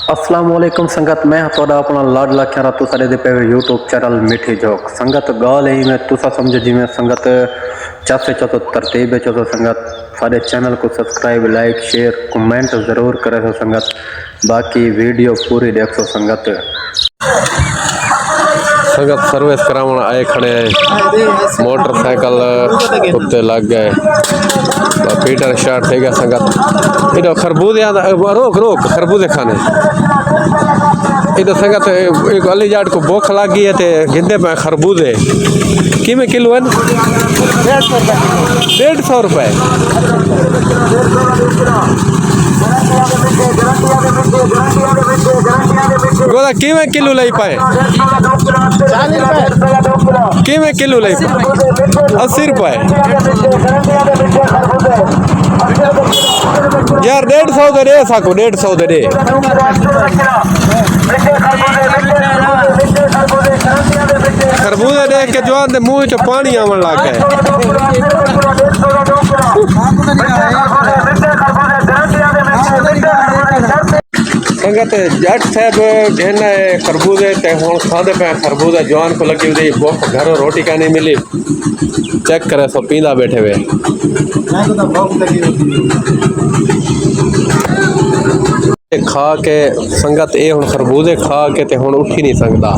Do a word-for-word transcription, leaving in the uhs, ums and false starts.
السلام علیکم سنگت، میں ہاں تہاݙا اپݨا لاڈلا کھیرا۔ تساں ݙیہدے پئے ہو یوٹیوب چینل مٹھی جھوک۔ سنگت، ڳالھ ہے ایویں، تساں سمجھو جیویں سنگت چس وچ ہوسو، ترتیب وچ ہوسو سنگت۔ ساݙے چینل کوں سبسکرائب، لائک، شیئر، کمنٹ ضرور کریسو سنگت۔ باقی ویڈیو پوری ݙیکھسو سنگت۔ سنگت، سروس کراوݨ آئے کھڑے ہیں، موٹر سائیکل اتے لڳ ڳئے۔ پیٹر اسٹارٹ تھی ڳیا سنگت۔ ایݙو خربوزے آندا، روک، روک، خربوزے کھانے۔ ایݙو سنگت، ایک علی جاٹ کوں بکھ لڳ ڳئی ہے تے گھندے پئے خربوزے۔ کیویں کلو ہن؟ ݙیڈھ سو روپے۔ ڳولا کیویں کلو لئی پئے؟ کیویں کلو لئی پئے؟ اسی روپے۔ یار، ݙیڈھ سو دے ݙے ساکوں، ݙیڈھ سو دے ݙے۔ خربوزے ݙیکھ کے جوان دے منہ وچ پاݨی آوݨ لڳ ڳئے۔ سنگت، جٹ صاحب گھن آئے خربوزے تے ہݨ کھاندے پئے خربوزہ۔ جوان کوں لڳی ہوندی بکھ، گھروں روٹی کائنی ملی۔ چیک کریسو، پیندا ٻیٹھے ہوئے۔ کھا کے سنگت، اے ہݨ خربوزے کھا کے تے ہݨ اٹھی نہیں سڳدا۔